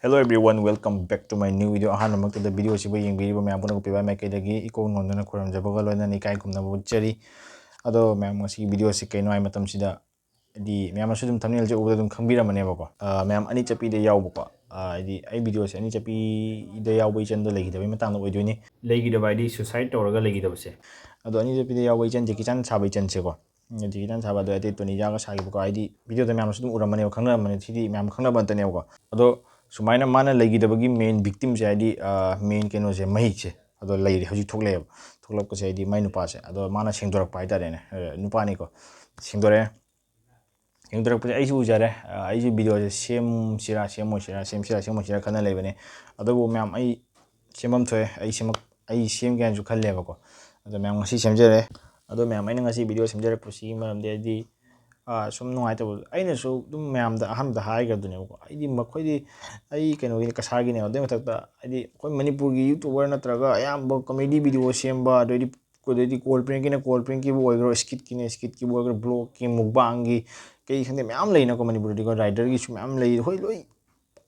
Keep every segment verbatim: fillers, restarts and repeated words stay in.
Hello everyone, welcome back to my new video. ꯑꯍꯥꯟꯕꯃꯛꯇꯗ ꯚꯤꯗꯤꯑꯣꯁꯤꯕꯨ ꯌꯦꯡꯕꯤꯔꯤꯕ ꯃꯌꯥꯝ ꯄꯨꯝꯅꯃꯛꯄꯨ ꯄꯤꯕꯥꯏ ꯃꯥꯏꯀꯩꯗꯒꯤ ꯏꯀꯣꯛ ꯅꯣꯟꯗꯅ ꯈꯨꯔꯨꯝꯖꯕꯒ ꯂꯣꯏꯅꯅ ꯏꯀꯥꯏ ꯈꯨꯝꯅꯕ ꯎꯠꯆꯔꯤ꯫ ꯑꯗꯣ ꯃꯌꯥꯝ, ꯉꯁꯤꯒꯤ ꯚꯤꯗꯤꯑꯣꯁꯤ ꯀꯩꯅꯣ ꯍꯥꯏ ꯃꯇꯝꯁꯤꯗ, ꯍꯥꯏꯗꯤ ꯃꯌꯥꯝꯅꯁꯨ ꯑꯗꯨꯝ ꯊꯝꯅꯦꯜꯁꯦ ꯎꯕꯗ ꯑꯗꯨꯝ ꯈꯪꯕꯤꯔꯝꯃꯅꯦꯕꯀꯣ꯫ ꯑ, ꯃꯌꯥꯝ, ꯑꯅꯤ ꯆꯠꯄꯤꯗ ꯌꯥꯎꯕꯀꯣ꯫ ꯑ, ꯍꯥꯏꯗꯤ ꯑꯩ ꯚꯤꯗꯤꯑꯣꯁꯦ ꯑꯅꯤ ꯆꯠꯄꯤꯗ ꯌꯥꯎꯕ ꯏꯆꯟꯗꯣ ꯂꯩꯈꯤꯗꯕꯩ ꯃꯇꯥꯡꯗ ꯑꯣꯏꯗꯣꯏꯅꯤ꯫ ꯂꯩꯈꯤꯗꯕ ꯍꯥꯏꯗꯤ ꯁꯨꯁꯥꯏꯠ ꯇꯧꯔꯒ ꯂꯩꯈꯤꯗꯕꯁꯦ꯫ ꯑꯗꯣ ꯑꯅꯤ ꯆꯠꯄꯤꯗ ꯌꯥꯎꯕ ꯏꯆꯟ ꯖꯦꯀꯤ ꯆꯥꯟ ꯁꯥꯕ ꯏꯆꯟꯁꯦꯀꯣ꯫ ꯎꯝ, ꯖꯦꯀꯤ ꯆꯥꯟ ꯁꯥꯕ ꯑꯗꯣ ꯑꯇꯩ ꯇꯣꯅꯤꯖꯥꯒ ꯁꯥꯈꯤꯕꯀꯣ꯫ ꯍꯥꯏꯗꯤ ꯚꯤꯗꯤꯑꯣꯗ ꯃꯌꯥꯝꯅꯁꯨ ꯑꯗꯨꯝ ꯎꯔꯝꯃꯅꯦꯕ, ꯈꯪꯅꯔꯝꯃꯅꯤ, ꯁꯤꯗꯤ ꯃꯌꯥꯝ ꯈꯪꯅꯕ ꯉꯥꯛꯇꯅꯦꯕꯀꯣ꯫ ꯑꯗꯣ ꯁꯨꯃꯥꯏꯅ ꯃꯥꯅ ꯂꯩꯈꯤꯗꯕꯒꯤ ꯃꯦꯟ ꯚꯤꯛꯇꯤꯝꯁꯦ, ꯍꯥꯏꯗꯤ, ꯑ, ꯃꯦꯟ ꯀꯩꯅꯣꯁꯦ, ꯃꯍꯤꯛꯁꯦ ꯑꯗꯣ ꯂꯩꯔꯤ, ꯍꯧꯖꯤꯛ ꯊꯣꯛꯂꯛꯑꯦꯕ꯫ ꯊꯣꯛꯂꯛꯄꯁꯦ ꯍꯥꯏꯗꯤ ꯃꯥꯏ ꯅꯨꯄꯥꯁꯦ, ꯑꯗꯣ ꯃꯥꯅ ꯁꯦꯡꯗꯣꯔꯛꯄ ꯍꯥꯏꯇꯥꯔꯦꯅꯦ꯫ ꯑ, ꯅꯨꯄꯥꯅꯤꯀꯣ, ꯁꯦꯡꯗꯣꯔꯛꯑꯦ꯫ ꯁꯦꯡꯗꯣꯔꯛꯄꯁꯦ ꯑꯩꯁꯨ ꯎꯖꯔꯦ꯫ ꯑ, ꯑꯩꯁꯨ ꯚꯤꯗꯤꯑꯣꯁꯦ ꯁꯦꯝꯁꯤꯔꯥ ꯁꯦꯝꯃꯣꯏꯁꯤꯔꯥ, ꯁꯦꯝꯁꯤꯔꯥ ꯁꯦꯝꯃꯣꯏꯁꯤꯔꯥ ꯈꯟꯅ ꯂꯩꯕꯅꯦ꯫ ꯑꯗꯨꯕꯨ ꯃꯌꯥꯝ, ꯑꯩ ꯁꯦꯝꯐꯝ ꯊꯣꯛꯑꯦ, ꯑꯩ ꯁꯦꯝꯃꯛ-, ꯑꯩ ꯁꯦꯝꯒꯦ ꯍꯥꯏꯅꯁꯨ ꯈꯜꯂꯦꯕꯀꯣ꯫ ꯑꯗꯣ ꯃꯌꯥꯝ, ꯉꯁꯤ ꯁꯦꯝꯖꯔꯦ꯫ ꯑꯗꯣ ꯃꯌꯥꯝ, ꯑꯩꯅ ꯉꯁꯤ ꯚꯤꯗꯤꯑꯣ ꯁꯦꯝꯖꯔꯛꯄꯁꯤꯒꯤ ꯃꯔꯝꯗꯤ ꯍꯥꯏꯗꯤ, ꯑ, ꯁꯨꯝ ꯅꯨꯡꯉꯥꯏꯇꯕ, ꯑꯩꯅꯁꯨ ꯑꯗꯨꯝ ꯃꯌꯥꯝꯗ ꯑꯍꯥꯟꯕꯗ ꯍꯥꯏꯈ꯭ꯔꯗꯨꯅꯦꯕꯀꯣ, ꯑꯩꯗꯤ ꯃꯈꯣꯏꯗꯤ, ꯑꯩ ꯀꯩꯅꯣꯒꯤꯅꯦ, ꯀꯁꯥꯔꯒꯤꯅꯦ꯫ ꯑꯗꯨꯏ ꯃꯊꯛꯇ ꯍꯥꯏꯗꯤ ꯑꯩꯈꯣꯏ ꯃꯅꯤꯄꯨꯔꯒꯤ ꯌꯨꯇꯨꯕꯔ ꯅꯠꯇ꯭ꯔꯒ ꯑꯌꯥꯝꯕ ꯀꯣꯃꯦꯗꯤ ꯚꯤꯗꯤꯑꯣ ꯁꯦꯝꯕ, ꯑꯗꯩꯗꯤ ꯑꯗꯩꯗꯤ ꯀꯣꯜ ꯄ꯭ꯔꯦꯡꯀꯤꯅ ꯀꯣꯜ ꯄ꯭ꯔꯦꯡꯀꯤꯕꯨ ꯑꯣꯏꯒꯦꯔꯣ, ꯁ꯭ꯀꯤꯠꯀꯤꯅ ꯁ꯭ꯀꯤꯠꯀꯤꯕꯨ ꯑꯣꯏꯒꯦꯔꯣ, ꯕ꯭ꯂꯣꯒꯀꯤ, ꯃꯨꯛꯕꯥꯡꯒꯤ, ꯀꯩ ꯈꯪꯗꯦ, ꯃꯌꯥꯝ ꯂꯩꯅꯀꯣ ꯃꯅꯤꯄꯨꯔꯗꯗꯤꯀꯣ, ꯔꯥꯏꯗꯔꯒꯤꯁꯨ ꯃꯌꯥꯝ ꯂꯩ꯫ ꯍꯣꯏ, ꯂꯣꯏ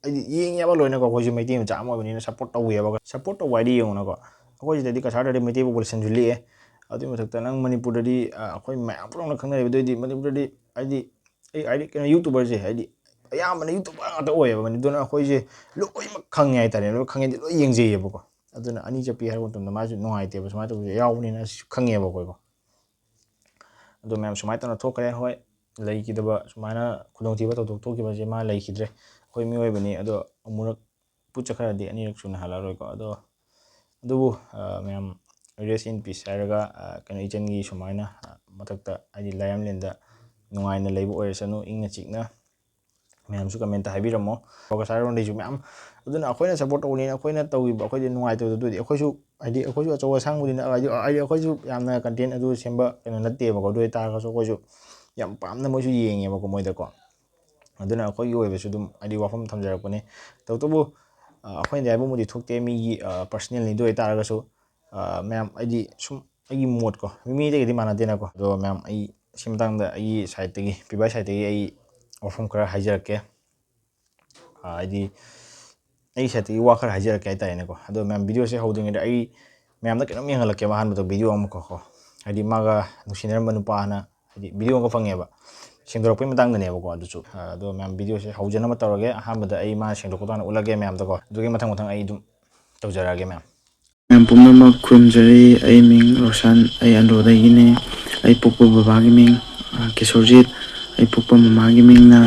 ꯍꯥꯏꯗꯤ ꯌꯦꯡꯉꯦꯕ ꯂꯣꯏꯅꯀꯣ꯫ ꯑꯩꯈꯣꯏꯁꯨ ꯃꯩꯇꯩ ꯃꯆꯥ ꯑꯃ ꯑꯣꯏꯕꯅꯤꯅ ꯁꯞꯄꯣꯔꯠ ꯇꯧꯋꯦꯕ꯫ ꯁꯞꯄꯣꯔꯠ ꯇꯧꯕ ꯍꯥꯏꯗꯤ ꯌꯦꯡꯉꯨꯅꯀꯣ, ꯑꯩꯈꯣꯏ ꯁꯤꯗꯗꯤ ꯀꯁꯥꯔꯗꯗꯤ ꯃꯩꯇꯩ ꯄꯣꯄꯨꯂꯦꯁꯟꯁꯨ ꯂꯤꯛꯑꯦ꯫ ꯑꯗꯨꯒꯤ ꯃꯊꯛꯇ ꯅꯪ ꯃꯅꯤꯄꯨꯔꯗꯗꯤ, ꯑ, ꯑꯩꯈꯣꯏ ꯃꯌꯥꯝ ꯄꯨꯝꯅꯃꯛꯅ ꯈꯪꯅꯔꯤꯕ, ꯑꯗꯨꯏꯗꯤ ꯃꯅꯤꯄꯨꯔꯗꯗꯤ ꯍꯥꯏꯗꯤ ꯑꯩ, ꯍꯥꯏꯗꯤ ꯀꯩꯅꯣ, ꯌꯨꯇꯨꯕꯔꯁꯦ ꯍꯥꯏꯗꯤ ꯑꯌꯥꯝꯕꯅ ꯌꯨꯇꯨꯕꯔ ꯉꯥꯛꯇ ꯑꯣꯏꯌꯦꯕ꯫ ꯑꯗꯨꯅ ꯑꯩꯈꯣꯏꯁꯦ ꯂꯣꯏꯅꯃꯛ ꯈꯪꯉꯦ ꯍꯥꯏꯇꯥꯔꯦ, ꯂꯣꯏ ꯈꯪꯉꯦꯗꯤ ꯂꯣꯏ ꯌꯦꯡꯖꯩꯌꯦꯕꯀꯣ꯫ ꯑꯗꯨꯅ ꯑꯅꯤ ꯆꯠꯄꯤ ꯍꯥꯏꯕ ꯃꯇꯝꯗ ꯃꯥꯁꯨ ꯅꯨꯡꯉꯥꯏꯇꯦꯕ, ꯁꯨꯃꯥꯏꯅ ꯇꯧꯕꯁꯦ ꯌꯥꯎꯕꯅꯤꯅ ꯑꯩꯁꯨ ꯈꯪꯉꯦꯕ ꯑꯩꯈꯣꯏꯀꯣ꯫ ꯑꯗꯣ ꯃꯌꯥꯝ, ꯁꯨꯃꯥꯏꯅ ꯇꯧꯅ ꯊꯣꯛꯈ꯭ꯔꯦ꯫ ꯍꯣꯏ, ꯂꯩꯈꯤꯗꯕ, ꯁꯨꯃꯥꯏꯅ ꯈꯨꯗꯣꯡꯊꯤꯕ ꯊꯧꯗꯣꯛ ꯊꯣꯛꯈꯤꯕꯁꯦ ꯃꯥ ꯂꯩꯈꯤꯗ꯭ꯔꯦ꯫ ꯑꯩꯈꯣꯏ ꯃꯤꯑꯣꯏꯕꯅꯤ, ꯑꯗꯣ ꯑꯃꯨꯔꯛ ꯄꯨ ꯆꯠꯈ꯭ꯔꯗꯤ ꯑꯅꯤꯔꯛ ꯁꯨꯅ ꯍꯜꯂꯛꯑꯔꯣꯏꯀꯣ꯫ ꯑꯗꯣ, ꯑꯗꯨꯕꯨ, ꯑ, ꯃꯌꯥꯝ, rest in peace ꯍꯥꯏꯔꯒ, ꯑ, ꯀꯩꯅꯣ, ꯏꯆꯟꯒꯤ ꯁꯨꯃꯥꯏꯅ, ꯑ, ꯃꯊꯛꯇ ꯍꯥꯏꯗꯤ ꯂꯥꯏꯔꯝꯂꯦꯟꯗ ꯅꯨꯡꯉꯥꯏꯅ ꯂꯩꯕ ꯑꯣꯏꯔꯁꯅꯨ, ꯏꯪꯅ ꯆꯤꯛꯅ꯫ ꯃꯌꯥꯝꯁꯨ ꯀꯃꯦꯟꯇ ꯍꯥꯏꯕꯤꯔꯝꯃꯣ꯫ ꯀꯁꯥꯔꯔꯣꯝꯗꯩꯁꯨ ꯃꯌꯥꯝ, ꯑꯗꯨꯅ ꯑꯩꯈꯣꯏꯅ ꯁꯞꯄꯣꯔꯠ ꯇꯧꯕꯅꯤꯅ ꯑꯩꯈꯣꯏꯅ ꯇꯧꯈꯤꯕ, ꯑꯩꯈꯣꯏꯗꯤ ꯅꯨꯡꯉꯥꯏꯇꯕꯗꯣ, ꯑꯗꯨꯗꯤ ꯑꯩꯈꯣꯏꯁꯨ, ꯍꯥꯏꯗꯤ ꯑꯩꯈꯣꯏꯁꯨ ꯑꯆꯧ ꯑꯁꯥꯡꯕꯨꯗꯤ ꯅꯠ-, ꯍꯥꯏꯗꯤ, ꯍꯥꯏꯗꯤ ꯑꯩꯈꯣꯏꯁꯨ ꯌꯥꯝꯅ ꯀꯟꯇꯦꯟ ꯑꯗꯨ ꯁꯦꯝꯕ ꯀꯩꯅꯣ ꯅꯠꯇꯦꯕꯀꯣ꯫ ꯑꯗꯨ ꯑꯣꯏꯇꯥꯔꯒꯁꯨ ꯑꯩꯈꯣꯏꯁꯨ ꯌꯥꯝ ꯄꯥꯝꯅ ꯃꯣꯏꯁꯨ ꯌꯦꯡꯉꯦꯕꯀꯣ ꯃꯣꯏꯗꯀꯣ꯫ ꯑꯗꯨꯅ ꯑꯩꯈꯣꯏꯒꯤ ꯑꯣꯏꯕꯁꯨ ꯑꯗꯨꯝ ꯍꯥꯏꯗꯤ ꯋꯥꯐꯝ ꯊꯝꯖꯔꯛꯄꯅꯦ꯫ ꯇꯧꯕꯇꯕꯨ, ꯑ, ꯑꯩꯈꯣꯏꯅꯗꯤ ꯍꯥꯏꯕꯕꯨꯗꯤ ꯊꯣꯛꯇꯦ, ꯃꯤꯒꯤ, ꯑ, ꯄꯔꯁꯅꯦꯜꯅꯤ꯫ ꯑꯗꯨ ꯑꯣꯏꯇꯥꯔꯒꯁꯨ, ꯑ, ꯃꯌꯥꯝ, ꯍꯥꯏꯗꯤ ꯁꯨꯝ ꯑꯩꯒꯤ ꯃꯣꯠꯀꯣ, ꯃꯤ ꯑꯇꯩꯒꯗꯤ ꯃꯥꯟꯅꯗꯦꯅꯀꯣ꯫ ꯑꯗꯣ ꯃꯌꯥꯝ, ꯑꯩ ꯁꯤ ꯃꯇꯥꯡꯗ ꯑꯩꯒꯤ ꯁꯥꯏꯠꯇꯒꯤ, ꯄꯤꯕꯥꯏ ꯁꯥꯏꯠꯇꯒꯤ ꯑꯩ ꯋꯥꯐꯝ ꯈꯔ ꯍꯥꯏꯖꯔꯛꯀꯦ꯫ ꯑ, ꯍꯥꯏꯗꯤ ꯑꯩ ꯁꯥꯏꯠꯇꯒꯤ ꯋꯥ ꯈꯔ ꯍꯥꯏꯖꯔꯛꯀꯦ ꯍꯥꯏꯇꯥꯔꯦꯅꯦꯀꯣ꯫ ꯑꯗꯣ ꯃꯌꯥꯝ, ꯚꯤꯗꯤꯑꯣꯁꯦ ꯍꯧꯗ꯭ꯔꯤꯉꯩꯗ ꯑꯩ ꯃꯌꯥꯝꯗ ꯀꯩꯅꯣꯝ ꯌꯦꯡꯍꯜꯂꯛꯀꯦꯕ꯫ ꯑꯍꯥꯟꯕꯗ ꯚꯤꯗꯤꯑꯣ ꯑꯃꯀꯣ, ꯀꯣ, ꯍꯥꯏꯗꯤ ꯃꯥꯒ ꯅꯨꯡꯁꯤꯅꯔꯝꯕ ꯅꯨꯄꯥ ꯍꯥꯏꯅ, ꯍꯥꯏꯗꯤ ꯚꯤꯗꯤꯑꯣ ꯑꯃ ꯐꯪꯉꯦꯕ, ꯁꯦꯡꯗꯣꯔꯛꯄꯩ ꯃꯇꯥꯡꯗꯅꯦꯕꯀꯣ꯫ ꯑꯗꯨꯁꯨ ꯑꯗꯣ ꯃꯌꯥꯝ, ꯚꯤꯗꯤꯑꯣꯁꯦ ꯍꯧꯖꯅꯕ ꯇꯧꯔꯒꯦ꯫ ꯑꯍꯥꯟꯕꯗ ꯑꯩ ꯃꯥꯅ ꯁꯦꯡꯗꯣꯛꯄꯗꯣ ꯍꯥꯟꯅ ꯎꯠꯂꯒꯦ ꯃꯌꯥꯝꯗꯀꯣ, ꯑꯗꯨꯒꯤ ꯃꯊꯪ ꯃꯊꯪ ꯑꯩ ꯑꯗꯨꯝ ꯇꯧꯖꯔꯛꯑꯒꯦ ꯃꯌꯥꯝ꯫ ꯃꯌꯥꯝ ꯄꯨꯝꯅꯃꯛ ꯈꯨꯔꯨꯝꯖꯔꯤ꯫ ꯑꯩ ꯃꯤꯡ ꯔꯣꯁꯟ, ꯑꯩ ꯑꯟꯗ꯭ꯔꯣꯗꯒꯤꯅꯦ꯫ ꯑꯩ ꯄꯣꯛꯄ ꯕꯕꯥꯒꯤ ꯃꯤꯡ, ꯑ, ꯀꯤꯁꯣꯔꯖꯤꯠ, ꯑꯩ ꯄꯣꯛꯄ ꯃꯃꯥꯒꯤ ꯃꯤꯡꯅ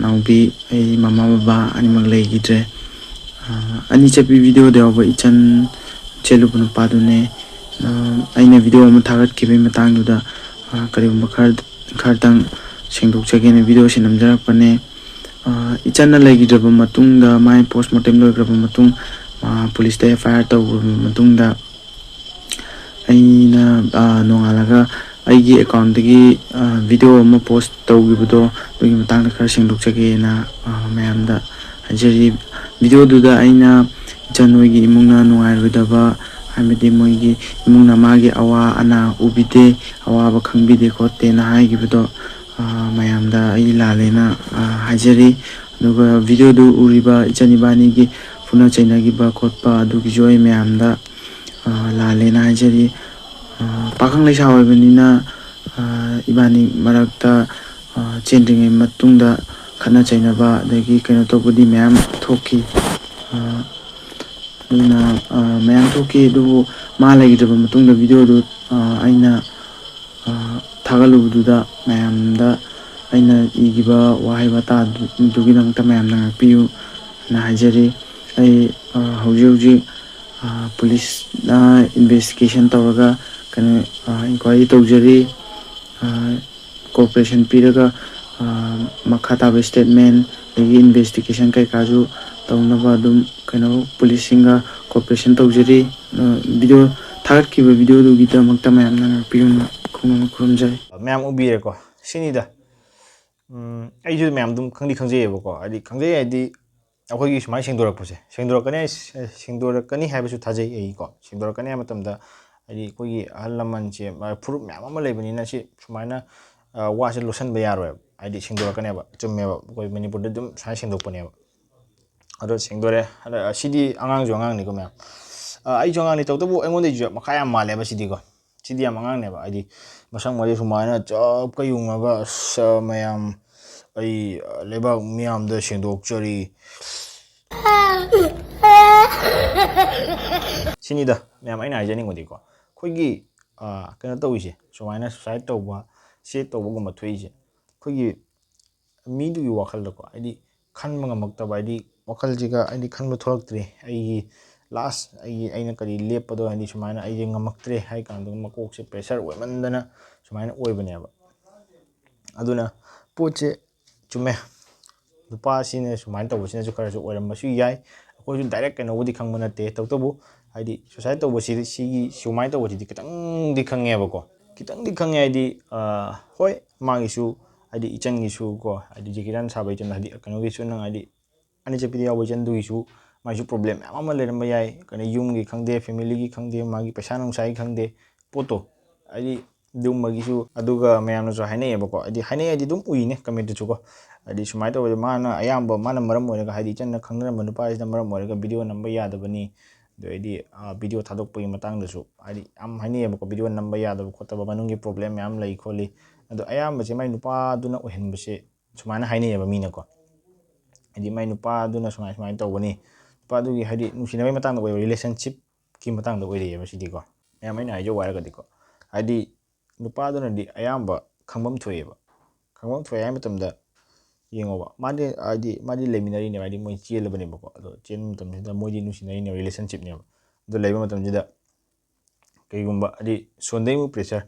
ꯅꯥꯎꯕꯤ꯫ ꯑꯩ ꯃꯃꯥ ꯕꯕꯥ ꯑꯅꯤꯃꯛ ꯂꯩꯈꯤꯗ꯭ꯔꯦ꯫ ꯑ, ꯑꯅꯤ ꯆꯠꯄꯤ ꯚꯤꯗꯤꯑꯣꯗ ꯌꯥꯎꯕ ꯏꯆꯟ ꯆꯦꯜꯂꯨꯕ ꯅꯨꯄꯥꯗꯨꯅꯦ꯫ ꯑ, ꯑꯩꯅ ꯚꯤꯗꯤꯑꯣ ꯑꯃ ꯊꯥꯒꯠꯈꯤꯕꯒꯤ ꯃꯇꯥꯡꯗꯨꯗ, ꯑ, ꯀꯔꯤꯒꯨꯝꯕ ꯈꯔ, ꯈꯔꯗꯪ ꯁꯦꯡꯗꯣꯛꯆꯒꯦꯅ ꯚꯤꯗꯤꯑꯣꯁꯦ ꯅꯝꯖꯔꯛꯄꯅꯦ꯫ ꯑ, ꯏꯆꯟꯅ ꯂꯩꯈꯤꯗ꯭ꯔꯕ ꯃꯇꯨꯡꯗ, ꯃꯥꯏ ꯄꯣꯁꯃꯣꯔꯇꯦꯝ ꯂꯣꯏꯈ꯭ꯔꯕ ꯃꯇꯨꯡ, ꯑ, ꯄꯨꯂꯤꯁꯇ ꯑꯦꯐ ꯑꯥꯏ ꯑꯥꯔ ꯇꯧꯈ꯭ꯔꯕ ꯃꯇꯨꯡꯗ, ꯑꯩꯅ, ꯑ, ꯅꯣꯡꯉꯥꯜꯂꯒ ꯑꯩꯒꯤ ꯑꯦꯀꯥꯎꯟꯗꯒꯤ, ꯑ, ꯚꯤꯗꯤꯑꯣ ꯑꯃ ꯄꯣꯁ ꯇꯧꯈꯤꯕꯗꯣ, ꯑꯗꯨꯒꯤ ꯃꯇꯥꯡꯗ ꯈꯔ ꯁꯦꯡꯗꯣꯛꯆꯒꯦꯅ, ꯑ, ꯃꯌꯥꯝꯗ ꯍꯥꯏꯖꯔꯤ꯫ ꯚꯤꯗꯤꯑꯣꯗꯨꯗ ꯑꯩꯅ ꯏꯆꯟ ꯍꯣꯏꯒꯤ ꯏꯃꯨꯡꯅ ꯅꯨꯡꯉꯥꯏꯔꯣꯏꯗꯕ, ꯍꯥꯏꯕꯗꯤ ꯃꯣꯏꯒꯤ ꯏꯃꯨꯡꯅ ꯃꯥꯒꯤ ꯑꯋꯥ ꯑꯅꯥ ꯎꯕꯤꯗꯦ, ꯑꯋꯥꯕ ꯈꯪꯕꯤꯗꯦ ꯈꯣꯠꯇꯦꯅ ꯍꯥꯏꯈꯤꯕꯗꯣ, ꯑ, ꯃꯌꯥꯝꯗ ꯑꯩ ꯂꯥꯜꯂꯦꯅ, ꯑ, ꯍꯥꯏꯖꯔꯤ꯫ ꯑꯗꯨꯒ ꯚꯤꯗꯤꯑꯣꯗꯨ ꯎꯔꯤꯕ ꯏꯆꯟ ꯏꯕꯥꯅꯤꯒꯤ ꯐꯨꯅ ꯆꯩꯅꯈꯤꯕ ꯈꯣꯠꯄ ꯑꯗꯨꯒꯤꯁꯨ ꯑꯩ ꯃꯌꯥꯝꯗ, ꯑ, ꯂꯥꯜꯂꯦꯅ ꯍꯥꯏꯖꯔꯤ꯫ ꯑ, ꯄꯥꯈꯪ ꯂꯩꯁꯥ ꯑꯣꯏꯕꯅꯤꯅ, ꯑ, ꯏꯕꯥꯅꯤ ꯃꯔꯛꯇ, ꯑ, ꯆꯦꯟꯗ꯭ꯔꯤꯉꯩ ꯃꯇꯨꯡꯗ ꯈꯠꯅ ꯆꯩꯅꯕ ꯑꯗꯒꯤ ꯀꯩꯅꯣ ꯇꯧꯕꯗꯤ ꯃꯌꯥꯝ ꯊꯣꯛꯈꯤ꯫ ꯑ, ꯑꯗꯨꯅ, ꯑ, ꯃꯌꯥꯝ ꯊꯣꯛꯈꯤ꯫ ꯑꯗꯨꯕꯨ ꯃꯥ ꯂꯩꯈꯤꯗ꯭ꯔꯕ ꯃꯇꯨꯡꯗ ꯚꯤꯗꯤꯑꯣꯗꯨ, ꯑ, ꯑꯩꯅ, ꯑ, ꯊꯥꯒꯠꯂꯨꯕꯗꯨꯗ ꯃꯌꯥꯝꯗ ꯑꯩꯅ ꯏꯈꯤꯕ ꯋꯥꯍꯩ ꯋꯥꯇꯥꯗꯨꯒꯤꯗꯃꯛꯇ ꯃꯌꯥꯝꯅ ꯉꯥꯛꯄꯤꯌꯨ ꯍꯥꯏꯅ ꯍꯥꯏꯖꯔꯤ꯫ ꯑꯩ, ꯑ, ꯍꯧꯖꯤꯛ ꯍꯧꯖꯤꯛ, ꯑ, ꯄꯨꯂꯤꯁꯅ ꯏꯟꯚꯦꯁꯇꯤꯒꯦꯁꯟ ꯇꯧꯔꯒ ꯀꯩꯅꯣ, ꯑ, ꯏꯟꯀ꯭ꯋꯥꯏꯔꯤ ꯇꯧꯖꯔꯤ꯫ ꯑ, ꯀꯣꯑꯣꯄꯔꯦꯁꯟ ꯄꯤꯔꯒ, ꯑ, ꯃꯈꯥ ꯇꯥꯕ ꯁ꯭ꯇꯦꯠꯃꯦꯟ ꯑꯗꯒꯤ ꯏꯟꯚꯦꯁꯇꯤꯒꯦꯁꯟ ꯀꯩꯀꯥꯁꯨ ꯇꯧꯅꯕ ꯑꯗꯨꯝ ꯀꯩꯅꯣ ꯄꯨꯂꯤꯁꯁꯤꯡꯒ ꯀꯣꯑꯣꯄꯔꯦꯁꯟ ꯇꯧꯖꯔꯤ꯫ ꯑ, ꯚꯤꯗꯤꯑꯣ ꯊꯥꯒꯠꯈꯤꯕ ꯚꯤꯗꯤꯑꯣꯗꯨꯒꯤꯗꯃꯛꯇ ꯃꯌꯥꯝꯅ ꯉꯥꯛꯄꯤꯌꯨꯅ ꯈꯨꯔꯨꯝꯅ ꯈꯨꯔꯨꯝꯖꯔꯤ꯫ ꯃꯌꯥꯝ ꯎꯕꯤꯔꯦꯀꯣ, ꯁꯤꯅꯤꯗ꯫ ꯎꯝ, ꯑꯩꯁꯨ ꯃꯌꯥꯝ ꯑꯗꯨꯝ ꯈꯪꯗꯤ ꯈꯪꯖꯩꯌꯦꯕꯀꯣ, ꯍꯥꯏꯗꯤ ꯈꯪꯖꯩ ꯍꯥꯏꯗꯤ ꯑꯩꯈꯣꯏꯒꯤ ꯁꯨꯃꯥꯏꯅ ꯁꯦꯡꯗꯣꯔꯛꯄꯁꯦ, ꯁꯦꯡꯗꯣꯔꯛꯀꯅꯤ ꯍꯥꯏ-, ꯁꯦꯡꯗꯣꯔꯛꯀꯅꯤ ꯍꯥꯏꯕꯁꯨ ꯊꯥꯖꯩ ꯑꯩꯀꯣ꯫ ꯁꯦꯡꯗꯣꯔꯛꯀꯅꯤ ꯍꯥꯏꯕ ꯃꯇꯝꯗ ꯍꯥꯏꯗꯤ ꯑꯩꯈꯣꯏꯒꯤ ꯑꯍꯜ ꯂꯃꯟꯁꯦ, ꯃ-, ꯐꯨꯔꯨꯞ ꯃꯌꯥꯝ ꯑꯃ ꯂꯩꯕꯅꯤꯅ ꯁꯤ ꯁꯨꯃꯥꯏꯅ, ꯑ, ꯋꯥꯁꯦ ꯂꯣꯠꯁꯟꯕ ꯌꯥꯔꯣꯏꯕ꯫ ꯍꯥꯏꯗꯤ ꯁꯦꯡꯗꯣꯔꯛꯀꯅꯦꯕ, ꯆꯨꯝꯃꯦꯕ, ꯑꯩꯈꯣꯏ ꯃꯅꯤꯄꯨꯔꯗ ꯑꯗꯨꯝ ꯁꯨꯃꯥꯏꯅ ꯁꯦꯡꯗꯣꯛꯄꯅꯦꯕ꯫ ꯑꯗꯣ ꯁꯦꯡꯗꯣꯔꯦ꯫ ꯑꯗ ꯁꯤꯗꯤ ꯑꯉꯥꯡꯁꯨ ꯑꯉꯥꯡꯅꯤꯀꯣ ꯃꯌꯥꯝ꯫ ꯑ, ꯑꯩꯁꯨ ꯑꯉꯥꯡꯅꯤ, ꯇꯧꯕꯇꯕꯨ ꯑꯩꯉꯣꯟꯗꯩꯁꯨ ꯃꯈꯥ ꯌꯥꯝ ꯃꯥꯜꯂꯦꯕ ꯁꯤꯗꯤꯀꯣ꯫ ꯁꯤꯗꯤ ꯌꯥꯝ ꯑꯉꯥꯡꯅꯦꯕ, ꯍꯥꯏꯗꯤ ꯃꯁꯝꯒꯁꯦ ꯁꯨꯃꯥꯏꯅ ꯆꯞꯀ ꯌꯨꯡꯉꯒ, "ꯑꯁ, ꯃꯌꯥꯝ, ꯑꯩ ꯂꯩꯕꯥꯛ ꯃꯤꯌꯥꯝꯗ ꯁꯦꯡꯗꯣꯛꯆꯔꯤ"꯫ ꯁꯤꯅꯤꯗ ꯃꯌꯥꯝ ꯑꯩꯅ ꯍꯥꯏꯖꯅꯤꯡꯕꯗꯤꯀꯣ, ꯑꯩꯈꯣꯏꯒꯤ, ꯑ, ꯀꯩꯅꯣ ꯇꯧꯔꯤꯁꯦ, ꯁꯨꯃꯥꯏꯅ suicide ꯇꯧꯕ, ꯁꯤ ꯇꯧꯕꯒꯨꯝꯕ ꯊꯣꯛꯏꯁꯦ, ꯑꯩꯈꯣꯏꯒꯤ ꯃꯤꯗꯨꯒꯤ ꯋꯥꯈꯜꯗꯀꯣ, ꯍꯥꯏꯗꯤ ꯈꯟꯕ ꯉꯝꯃꯛꯇꯕ, ꯍꯥꯏꯗꯤ ꯋꯥꯈꯜꯁꯤꯒ ꯍꯥꯏꯗꯤ ꯈꯟꯕ ꯊꯣꯛꯂꯛꯇ꯭ꯔꯦ, ꯑꯩꯒꯤ last ꯑꯩꯒꯤ, ꯑꯩꯅ ꯀꯔꯤ ꯂꯦꯞꯄꯗꯣ, ꯍꯥꯏꯗꯤ ꯁꯨꯃꯥꯏꯅ ꯑꯩꯁꯦ ꯉꯝꯃꯛꯇ꯭ꯔꯦ ꯍꯥꯏ ꯀꯥꯟꯗ ꯃꯀꯣꯛꯁꯦ pressure ꯑꯣꯏꯃꯟꯗꯅ ꯁꯨꯃꯥꯏꯅ ꯑꯣꯏꯕꯅꯦꯕ꯫ ꯑꯗꯨꯅ ꯄꯣꯠꯁꯦ ꯆꯨꯝꯃꯦ, ꯅꯨꯄꯥꯁꯤꯅ ꯁꯨꯃꯥꯏꯅ ꯇꯧꯕꯁꯤꯅꯁꯨ ꯈꯔꯁꯨ ꯑꯣꯏꯔꯝꯕꯁꯨ ꯌꯥꯏ꯫ ꯑꯩꯈꯣꯏꯁꯨ direct ꯀꯩꯅꯧꯕꯗꯤ ꯈꯪꯕ ꯅꯠꯇꯦ, ꯇꯧꯕꯇꯕꯨ ꯍꯥꯏꯗꯤ suicide ꯇꯧꯕꯁꯤꯗꯤ ꯁꯤꯒꯤ ꯁꯨꯃꯥꯏꯅ ꯇꯧꯕꯁꯤꯗꯤ ꯈꯤꯇꯪꯗꯤ ꯈꯪꯉꯦꯕꯀꯣ꯫ ꯈꯤꯇꯪꯗꯤ ꯈꯪꯉꯦ ꯍꯥꯏꯗꯤ, ꯑ, ꯍꯣꯏ, ꯃꯥꯒꯤꯁꯨ ꯍꯥꯏꯗꯤ ꯏꯆꯟꯒꯤꯁꯨ ꯀꯣ, ꯍꯥꯏꯗꯤ Jackie Chan ꯁꯥꯕ ꯏꯆꯟ, ꯍꯥꯏꯗꯤ ꯀꯩꯅꯣꯒꯤꯁꯨ, ꯅꯪ ꯍꯥꯏꯗꯤ ꯑꯅꯤ ꯆꯠꯄꯤꯗ ꯌꯥꯎꯕ ꯏꯆꯟꯗꯨꯒꯤꯁꯨ ꯃꯥꯏꯁꯨ problem ꯃꯌꯥꯝ ꯑꯃ ꯂꯩꯔꯝꯕ ꯌꯥꯏ, ꯀꯩꯅꯣ ꯌꯨꯝꯒꯤ ꯈꯪꯗꯦ, family ꯒꯤ ꯈꯪꯗꯦ, ꯃꯥꯒꯤ ꯄꯩꯁꯥ ꯅꯨꯡꯁꯥꯒꯤ ꯈꯪꯗꯦ, ꯄꯣꯠꯇꯣ ꯍꯥꯏꯗꯤ ꯑꯗꯨꯒꯨꯝꯕꯒꯤꯁꯨ꯫ ꯑꯗꯨꯒ ꯃꯌꯥꯝꯅꯁꯨ ꯍꯥꯏꯅꯩꯌꯦꯕꯀꯣ, ꯍꯥꯏꯗꯤ ꯍꯥꯏꯅꯩ ꯍꯥꯏꯗꯤ ꯑꯗꯨꯝ ꯎꯏꯅꯦ comment ꯇꯁꯨꯀꯣ, ꯍꯥꯏꯗꯤ ꯁꯨꯃꯥꯏꯅ ꯇꯧꯕꯁꯦ ꯃꯥꯅ ꯑꯌꯥꯝꯕ, ꯃꯥꯅ ꯃꯔꯝ ꯑꯣꯏꯔꯒ, ꯍꯥꯏꯗꯤ ꯏꯆꯟꯅ ꯈꯪꯅꯔꯝꯕ ꯅꯨꯄꯥꯁꯤꯅ ꯃꯔꯝ ꯑꯣꯏꯔꯒ video ꯅꯝꯕ ꯌꯥꯗꯕꯅꯤ, ꯑꯗꯨ ꯍꯥꯏꯗꯤ video ꯊꯥꯗꯣꯛꯄꯒꯤ ꯃꯇꯥꯡꯗꯁꯨ ꯍꯥꯏꯗꯤ ꯌꯥꯝ ꯍꯥꯏꯅꯩꯌꯦꯕꯀꯣ, video ꯅꯝꯕ ꯌꯥꯗꯕ ꯈꯣꯠꯇꯕ ꯃꯅꯨꯡꯒꯤ problem ꯃꯌꯥꯝ ꯂꯩ ꯈꯣꯠꯂꯤ꯫ ꯑꯗꯣ ꯑꯌꯥꯝꯕꯁꯦ ꯃꯥꯏ ꯅꯨꯄꯥꯗꯨꯅ ꯑꯣꯏꯍꯟꯕꯁꯦ ꯁꯨꯃꯥꯏꯅ ꯍꯥꯏꯅꯩꯌꯦꯕ ꯃꯤꯅꯀꯣ, ꯍꯥꯏꯗꯤ ꯃꯥꯏ ꯅꯨꯄꯥꯗꯨꯅ ꯁꯨꯃꯥꯏ ꯁꯨꯃꯥꯏꯅ ꯇꯧꯕꯅꯤ, ꯅꯨꯄꯥꯗꯨꯒꯤ ꯍꯥꯏꯗꯤ ꯅꯨꯡꯁꯤꯅꯕꯒꯤ ꯃꯇꯥꯡꯗ ꯑꯣꯏꯕ, relationship ꯀꯤ ꯃꯇꯥꯡꯗ ꯑꯣꯏꯔꯛꯑꯦꯕ ꯁꯤꯗꯤꯀꯣ꯫ ꯃꯌꯥꯝ ꯑꯩꯅ ꯍꯥꯏꯖꯧ ꯍꯥꯏꯔꯒꯗꯤꯀꯣ, ꯍꯥꯏꯗꯤ ꯅꯨꯄꯥꯗꯨꯅꯗꯤ ꯑꯌꯥꯝꯕ ꯈꯪꯐꯝ ꯊꯣꯛꯑꯦꯕ꯫ ꯈꯪꯐꯝ ꯊꯣꯛꯑꯦ ꯍꯥꯏ ꯃꯇꯝꯗ, ꯌꯦꯡꯉꯣꯕ, ꯃꯥꯗꯤ ꯍꯥꯏꯗꯤ ꯃꯥꯗꯤ ꯂꯩꯃꯤꯟꯅꯔꯤꯅꯦꯕ, ꯍꯥꯏꯗꯤ ꯃꯣꯏ ꯆꯦꯜꯂꯕꯅꯦꯕꯀꯣ꯫ ꯑꯗꯣ ꯆꯦꯟꯕ ꯃꯇꯝꯁꯤꯗ ꯃꯣꯏꯗꯤ ꯅꯨꯡꯁꯤꯅꯔꯤꯅꯦꯕ, relationship ꯅꯦꯕ꯫ ꯑꯗꯣ ꯂꯩꯕ ꯃꯇꯝꯁꯤꯗ ꯀꯩꯒꯨꯝꯕ ꯍꯥꯏꯗꯤ ꯁꯣꯟꯗꯩ ꯑꯃꯨꯛ pressure,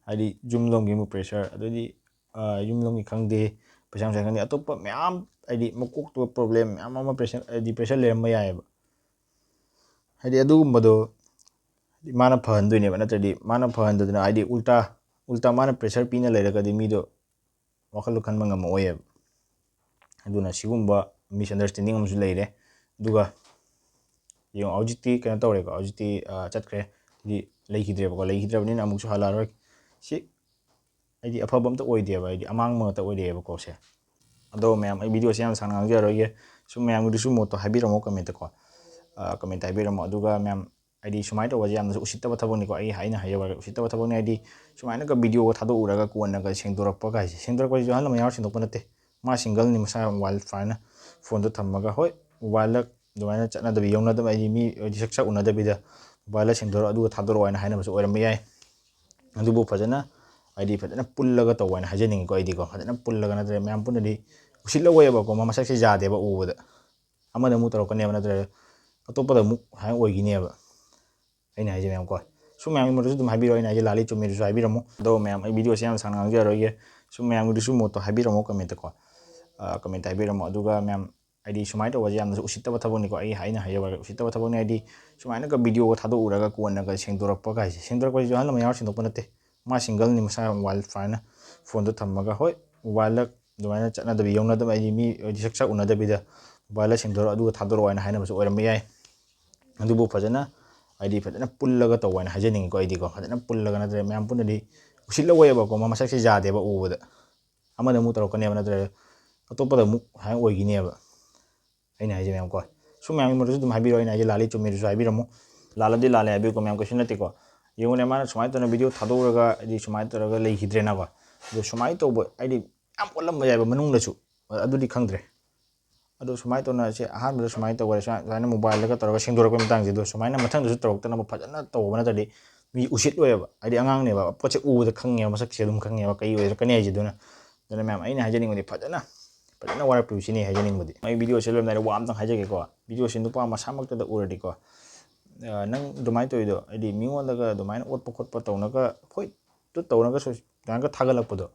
ꯍꯥꯏꯗꯤ ꯌꯨꯝ ꯂꯣꯝꯒꯤ ꯑꯃꯨꯛ pressure, ꯑꯗꯩꯗꯤ, ꯑ, ꯌꯨꯝ ꯂꯣꯝꯒꯤ ꯈꯪꯗꯦ, ꯄꯩꯁꯥ ꯅꯨꯡꯁꯥ ꯈꯪꯗꯦ, ꯑꯇꯣꯞꯄ ꯃꯌꯥꯝ ꯍꯥꯏꯗꯤ ꯃꯀꯣꯛꯇ problem ꯃꯌꯥꯝ ꯑꯃ pressure, ꯍꯥꯏꯗꯤ pressure ꯂꯩꯔꯝꯕ ꯌꯥꯏꯑꯕ꯫ ꯍꯥꯏꯗꯤ ꯑꯗꯨꯒꯨꯝꯕꯗꯣ ꯃꯥꯅ ꯐꯍꯟꯗꯣꯏꯅꯦꯕ, ꯅꯠꯇ꯭ꯔꯗꯤ ꯃꯥꯅ ꯐꯍꯟꯗꯗꯅ ꯍꯥꯏꯗꯤ ꯎꯜꯇꯥ, ꯎꯜꯇꯥ ꯃꯥꯅ pressure ꯄꯤꯅ ꯂꯩꯔꯒꯗꯤ ꯃꯤꯗꯣ ꯋꯥꯈꯜꯗꯣ ꯈꯟꯕ ꯉꯝꯃꯛꯑꯣꯏꯌꯦꯕ꯫ ꯑꯗꯨꯅ ꯁꯤꯒꯨꯝꯕ misunderstanding ꯑꯃꯁꯨ ꯂꯩꯔꯦ꯫ ꯑꯗꯨꯒ ꯌꯦꯡꯉꯣ, ꯍꯧꯖꯤꯛꯇꯤ ꯀꯩꯅꯣ ꯇꯧꯔꯦꯀꯣ, ꯍꯧꯖꯤꯛꯇꯤ, ꯑ, ꯆꯠꯈ꯭ꯔꯦ, ꯍꯥꯏꯗꯤ ꯂꯩꯈꯤꯗ꯭ꯔꯦꯕꯀꯣ꯫ ꯂꯩꯈꯤꯗ꯭ꯔꯕꯅꯤꯅ ꯑꯃꯨꯛꯁꯨ ꯍꯜꯂꯛꯑꯔꯣꯏ꯫ ꯁꯤ ꯍꯥꯏꯗꯤ ꯑꯐꯕ ꯑꯝꯇ ꯑꯣꯏꯗꯦꯕ, ꯍꯥꯏꯗꯤ ꯑꯃꯥꯡꯕ ꯉꯥꯛꯇ ꯑꯣꯏꯔꯛꯑꯦꯕꯀꯣ ꯁꯦ꯫ ꯑꯗꯣ ꯃꯌꯥꯝ, ꯑꯩ video ꯁꯦ ꯌꯥꯝ ꯁꯥꯡꯅ ꯉꯥꯡꯖꯔꯔꯣꯏꯒꯦ꯫ ꯁꯨꯝ ꯃꯌꯥꯝꯒꯤꯗꯨꯁꯨ ꯃꯣꯠꯇꯣ ꯍꯥꯏꯕꯤꯔꯝꯃꯣ comment ꯀꯣ꯫ ꯑ, comment ꯍꯥꯏꯕꯤꯔꯝꯃꯣ꯫ ꯑꯗꯨꯒ ꯃꯌꯥꯝ, ꯍꯥꯏꯗꯤ ꯁꯨꯃꯥꯏꯅ ꯇꯧꯕꯁꯦ ꯌꯥꯝꯅꯁꯨ ꯎꯁꯤꯠꯇꯕ ꯊꯕꯛꯅꯤꯀꯣ꯫ ꯑꯩ ꯍꯥꯏꯅ ꯍꯥꯏꯖꯕ ꯎꯁꯤꯠꯇꯕ ꯊꯕꯛꯅꯤ꯫ ꯍꯥꯏꯗꯤ ꯁꯨꯃꯥꯏꯅꯒ video ꯒ ꯊꯥꯗꯣꯛꯎꯔꯒ ꯀꯣꯟꯅꯒ ꯁꯦꯡꯗꯣꯔꯛꯄ ꯀꯥꯏꯁꯦ, ꯁꯦꯡꯗꯣꯔꯛꯄꯁꯤꯁꯨ ꯑꯍꯜ ꯂꯃꯟ ꯌꯥꯎꯔ ꯁꯦꯡꯗꯣꯛꯄ ꯅꯠꯇꯦ꯫ ꯃꯥ single ꯅꯤ, ꯃꯁꯥ mobile ꯐꯖꯅ phone ꯗꯣ ꯊꯝꯃꯒ, ꯍꯣꯏ, mobile ꯗ ꯑꯗꯨꯃꯥꯏꯅ ꯆꯠꯅꯗꯕꯤ, ꯌꯧꯅꯗꯕ, ꯍꯥꯏꯗꯤ ꯃꯤ, ꯍꯥꯏꯗꯤ ꯁꯛ ꯁꯛ ꯎꯅꯗꯕꯤꯗ mobile ꯗ ꯁꯦꯡꯗꯣꯔꯛꯑꯣ ꯑꯗꯨꯒ ꯊꯥꯗꯣꯔꯛꯑꯣ ꯍꯥꯏꯅ ꯍꯥꯏꯅꯕꯁꯨ ꯑꯣꯏꯔꯝꯕ ꯌꯥꯏ꯫ ꯑꯗꯨꯕꯨ ꯐꯖꯅ, ꯍꯥꯏꯗꯤ ꯐꯖꯅ ꯄꯨꯜꯂꯒ ꯇꯧꯕ ꯍꯥꯏꯅ ꯍꯥꯏꯖꯅꯤꯡꯉꯤꯀꯣ꯫ ꯑꯩꯗꯤꯀꯣ, ꯐꯖꯅ ꯄꯨꯜꯂꯒ ꯅꯠꯇ꯭ꯔꯒ ꯃꯌꯥꯝ ꯄꯨꯟꯅꯗꯤ ꯎꯁꯤꯠꯂꯧꯋꯦꯕꯀꯣ, ꯃꯥ ꯃꯁꯛꯁꯦ ꯌꯥꯗꯦꯕ ꯎꯕꯗ꯫ ꯑꯃꯗ ꯑꯃꯨꯛ ꯇꯧꯔꯛꯀꯅꯦꯕ, ꯅꯠꯇ꯭ꯔꯒ ꯑꯇꯣꯞꯄꯗ ꯑꯃꯨꯛ ꯍꯥꯏꯅ ꯑꯣꯏꯈꯤꯅꯦꯕ꯫ ꯑꯩꯅ ꯍꯥꯏꯁꯦ ꯃꯌꯥꯝ ꯀꯣ, ꯁꯨꯝ ꯃꯌꯥꯝꯒꯤ ꯃꯣꯠꯇꯁꯨ ꯑꯗꯨꯝ ꯍꯥꯏꯕꯤꯔꯣ, ꯑꯩꯅ ꯍꯥꯏꯁꯦ ꯂꯥꯜꯂꯤ ꯆꯨꯝꯃꯤꯗꯨꯁꯨ ꯍꯥꯏꯕꯤꯔꯝꯃꯣ꯫ ꯑꯗꯣ ꯃꯌꯥꯝ, ꯑꯩ video ꯁꯦ ꯌꯥꯝ ꯁꯥꯡꯅ ꯉꯥꯡꯖꯔꯣꯏꯒꯦ꯫ ꯁꯨꯝ ꯃꯌꯥꯝꯒꯤꯗꯨꯁꯨ ꯃꯣꯠꯇꯣ ꯍꯥꯏꯕꯤꯔꯝꯃꯣ comment ꯀꯣ꯫ ꯑ, comment ꯍꯥꯏꯕꯤꯔꯝꯃꯣ꯫ ꯑꯗꯨꯒ ꯃꯌꯥꯝ, ꯍꯥꯏꯗꯤ ꯁꯨꯃꯥꯏꯅ ꯇꯧꯕꯁꯦ ꯌꯥꯝꯅꯁꯨ ꯎꯁꯤꯠꯇꯕ ꯊꯕꯛꯅꯤꯀꯣ꯫ ꯑꯩ ꯍꯥꯏꯅ ꯍꯥꯏꯖꯕ ꯎꯁꯤꯠꯇꯕ ꯊꯕꯛꯅꯤ꯫ ꯍꯥꯏꯗꯤ ꯁꯨꯃꯥꯏꯅꯒ video ꯒ ꯊꯥꯗꯣꯛꯎꯔꯒ ꯀꯣꯟꯅꯒ ꯁꯦꯡꯗꯣꯔꯛꯄ ꯀꯥꯏꯁꯦ, ꯁꯦꯡꯗꯣꯔꯛꯄꯁꯤꯁꯨ ꯑꯍꯜ ꯂꯃꯟ ꯌꯥꯎꯔ ꯁꯦꯡꯗꯣꯛꯄ ꯅꯠꯇꯦ꯫ ꯃꯥ single ꯅꯤ, ꯃꯁꯥ mobile ꯐꯖꯅ phone ꯗꯣ ꯊꯝꯃꯒ, ꯍꯣꯏ, mobile ꯗ ꯑꯗꯨꯃꯥꯏꯅ ꯆꯠꯅꯗꯕꯤ, ꯌꯧꯅꯗꯕ, ꯍꯥꯏꯗꯤ ꯃꯤ, ꯍꯥꯏꯗꯤ ꯁꯛ ꯁꯛ ꯎꯅꯗꯕꯤꯗ mobile ꯗ ꯁꯦꯡꯗꯣꯔꯛꯑꯣ ꯑꯗꯨꯒ ꯊꯥꯗꯣꯔꯛꯑꯣ ꯍꯥꯏꯅ ꯍꯥꯏꯅꯕꯁꯨ ꯑꯣꯏꯔꯝꯕ ꯌꯥꯏ꯫ ꯑꯗꯨꯕꯨ ꯐꯖꯅ, ꯍꯥꯏꯗꯤ ꯐꯖꯅ ꯄꯨꯜꯂꯒ ꯇꯧꯕ ꯍꯥꯏꯅ ꯍꯥꯏꯖꯅꯤꯡꯉꯤꯀꯣ꯫ ꯑꯩꯗꯤꯀꯣ, ꯐꯖꯅ ꯄꯨꯜꯂꯒ ꯅꯠꯇ꯭ꯔꯒ ꯃꯌꯥꯝ ꯄꯨꯟꯅꯗꯤ ꯎꯁꯤꯠꯂꯧꯋꯦꯕꯀꯣ, ꯃꯥ ꯃꯁꯛꯁꯦ ꯌꯥꯗꯦꯕ ꯎꯕꯗ꯫ ꯑꯃꯗ ꯑꯃꯨꯛ ꯇꯧꯔꯛꯀꯅꯦꯕ, ꯅꯠꯇ꯭ꯔꯒ ꯑꯇꯣꯞꯄꯗ ꯑꯃꯨꯛ ꯍꯥꯏꯅ ꯑꯣꯏꯈꯤꯅꯦꯕ꯫ ꯑꯩꯅ ꯍꯥꯏꯁꯦ ꯃꯌꯥꯝ ꯀꯣ, ꯁꯨꯝ ꯃꯌꯥꯝꯒꯤ ꯃꯣꯠꯇꯁꯨ ꯑꯗꯨꯝ ꯍꯥꯏꯕꯤꯔꯣ꯫ ꯑꯩꯅ ꯍꯥꯏꯁꯦ ꯂꯥꯜꯂꯤ ꯆꯨꯝꯃꯤꯗꯨꯁꯨ ꯍꯥꯏꯕꯤꯔꯝꯃꯣ꯫ ꯂꯥꯜꯂꯗꯤ ꯂꯥꯜꯂꯦ ꯍꯥꯏꯕꯤꯌꯨꯀꯣ ꯃꯌꯥꯝ, ꯀꯩꯁꯨ ꯅꯠꯇꯦꯀꯣ꯫ ꯌꯦꯡꯉꯨꯅꯦ, ꯃꯥꯅ ꯁꯨꯃꯥꯏꯅ ꯇꯧꯅ video ꯊꯥꯗꯣꯛꯎꯔꯒ, ꯍꯥꯏꯗꯤ ꯁꯨꯃꯥꯏꯅ ꯇꯧꯔꯒ ꯂꯩꯈꯤꯗ꯭ꯔꯦꯅꯀꯣ꯫ ꯑꯗꯣ ꯁꯨꯃꯥꯏꯅ ꯇꯧꯕ, ꯍꯥꯏꯗꯤ ꯌꯥꯝ ꯑꯣꯠꯂꯝꯕ ꯌꯥꯏꯕ ꯃꯅꯨꯡꯗꯁꯨ, ꯑꯗꯨꯗꯤ ꯈꯪꯗ꯭ꯔꯦ꯫ ꯑꯗꯣ ꯁꯨꯃꯥꯏꯅ ꯇꯧꯅ ꯁꯦ, ꯑꯍꯥꯟꯕꯗ ꯁꯨꯃꯥꯏꯅ ꯇꯧꯈ꯭ꯔꯦ, ꯁꯨꯃꯥꯏꯅ, ꯁꯨꯃꯥꯏꯅ mobile ꯗꯒ ꯇꯧꯔꯒ ꯁꯦꯡꯗꯣꯔꯛꯄꯒꯤ ꯃꯇꯥꯡꯁꯦ, ꯑꯗꯣ ꯁꯨꯃꯥꯏꯅ ꯃꯊꯪꯗꯁꯨ ꯇꯧꯔꯛꯇꯅꯕ ꯐꯖꯅ ꯇꯧꯕ ꯅꯠꯇ꯭ꯔꯗꯤ ꯃꯤ ꯎꯁꯤꯠꯂꯣꯏꯕ꯫ ꯍꯥꯏꯗꯤ ꯑꯉꯥꯡꯅꯦꯕ, ꯄꯣꯠꯁꯦ ꯎꯕꯗ ꯈꯪꯉꯦꯕ, ꯃꯁꯛꯁꯦ ꯑꯗꯨꯝ ꯈꯪꯉꯦꯕ, ꯀꯩ ꯑꯣꯏꯔꯛꯀꯅꯤ ꯍꯥꯏꯁꯦ꯫ ꯑꯗꯨꯅ, ꯑꯗꯨꯅ ꯃꯌꯥꯝ, ꯑꯩꯅ ꯍꯥꯏꯖꯅꯤꯡꯕꯗꯤ ꯐꯖꯅ, ꯐꯖꯅ ꯋꯥꯔꯛꯄꯤꯌꯨ ꯁꯤꯅꯤ ꯍꯥꯏꯖꯅꯤꯡꯕꯗꯤ꯫ ꯑꯩ video ꯁꯦ ꯂꯣꯏꯔꯝꯗꯥꯏꯗ ꯋꯥ ꯑꯝꯇꯪ ꯍꯥꯏꯖꯒꯦꯀꯣ꯫ Video ꯁꯦ ꯅꯨꯄꯥ ꯃꯁꯥꯃꯛꯇꯗ ꯎꯔꯗꯤꯀꯣ, ꯑ, ꯅꯪ ꯑꯗꯨꯃꯥꯏꯅ ꯇꯧꯔꯤꯗꯣ, ꯍꯥꯏꯗꯤ ꯃꯤꯉꯣꯟꯗꯒ ꯑꯗꯨꯃꯥꯏꯅ ꯑꯣꯠꯄ ꯈꯣꯠꯄ ꯇꯧꯅꯒ, ꯍꯣꯏ, ꯇꯨ ꯇꯧꯔꯒ ꯁꯣ-, ꯑꯗꯨꯃꯥꯏꯅꯒ ꯊꯥꯒꯠꯂꯛꯄꯗꯣ,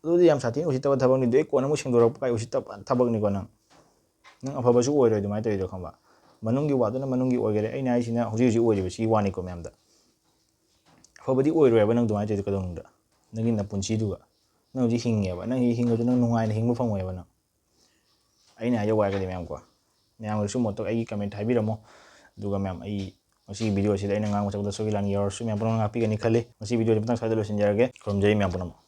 ꯑꯗꯨꯗꯤ ꯌꯥꯝ ꯁꯥꯊꯤꯅ ꯎꯁꯤꯠꯇꯕ ꯊꯕꯛꯅꯤ꯫ ꯑꯗꯨꯗꯩ ꯀꯣꯟꯅ ꯑꯃꯨꯛ ꯁꯦꯡꯗꯣꯔꯛꯄ ꯀꯥꯏ ꯎꯁꯤꯠꯇꯕ ꯊꯕꯛꯅꯤꯀꯣ ꯅꯪ꯫ ꯅꯪ ꯑꯐꯕꯁꯨ ꯑꯣꯏꯔꯣꯏ ꯑꯗꯨꯃꯥꯏꯅ ꯇꯧꯔꯤꯗꯣ, ꯈꯪꯕ? ꯃꯅꯨꯡꯒꯤ ꯋꯥꯗꯨꯅ ꯃꯅꯨꯡꯒꯤ ꯑꯣꯏꯒꯦꯔꯥ, ꯑꯩꯅ ꯍꯥꯏꯁꯤꯅ ꯍꯧꯖꯤꯛ ꯍꯧꯖꯤꯛ ꯑꯣꯏꯔꯤꯕ ꯁꯤꯒꯤ ꯋꯥꯅꯤꯀꯣ ꯃꯌꯥꯝꯗ꯫ ꯑꯐꯕꯗꯤ ꯑꯣꯏꯔꯣꯏ ꯍꯥꯏꯕ ꯅꯪ ꯑꯗꯨꯃꯥꯏꯅ ꯇꯧꯔꯤꯗꯣ ꯀꯩꯗꯧꯅꯨꯡꯗ꯫ ꯅꯪꯒꯤ ꯅꯄꯨꯟꯁꯤꯗꯨꯒ꯫ ꯅꯪ ꯍꯧꯖꯤꯛ ꯍꯤꯡꯉꯦꯕ꯫ ꯅꯪ ꯍꯧꯖꯤꯛ ꯍꯤꯡꯉꯁꯨ ꯅꯪ ꯅꯨꯡꯉꯥꯏꯅ ꯍꯤꯡꯕ ꯐꯪꯉꯣꯏꯕ ꯅꯪ꯫ ꯑꯩꯅ ꯍꯥꯏꯖꯧ ꯍꯥꯏꯔꯒꯗꯤ ꯃꯌꯥꯝ ꯀꯣ꯫ ꯃꯌꯥꯝꯒꯤꯁꯨ ꯃꯣꯠꯇꯣ ꯑꯩꯒꯤ comment ꯍꯥꯏꯕꯤꯔꯝꯃꯣ꯫ ꯑꯗꯨꯒ ꯃꯌꯥꯝ ꯑꯩ ꯉꯁꯤꯒꯤ video ꯁꯤꯗ ꯑꯩꯅ ꯉꯥꯡꯕ ꯁꯛꯄꯗ ꯁꯣꯏꯈꯤ ꯂꯥꯟꯈꯤ ꯌꯥꯎꯔꯁꯨ ꯃꯌꯥꯝ ꯄꯨꯝꯅꯃꯛ ꯉꯥꯛꯄꯤꯒꯅꯤ ꯈꯜꯂꯤ꯫ ꯉꯁꯤ video ꯁꯤ ꯃꯇꯥꯡ ꯁ꯭ꯋꯥꯏꯗ ꯂꯣꯏꯁꯤꯟꯖꯔꯒꯦ꯫ ꯈꯨꯔꯨꯝꯖꯔꯤ ꯃꯌꯥꯝ ꯄꯨꯝꯅꯃꯛ꯫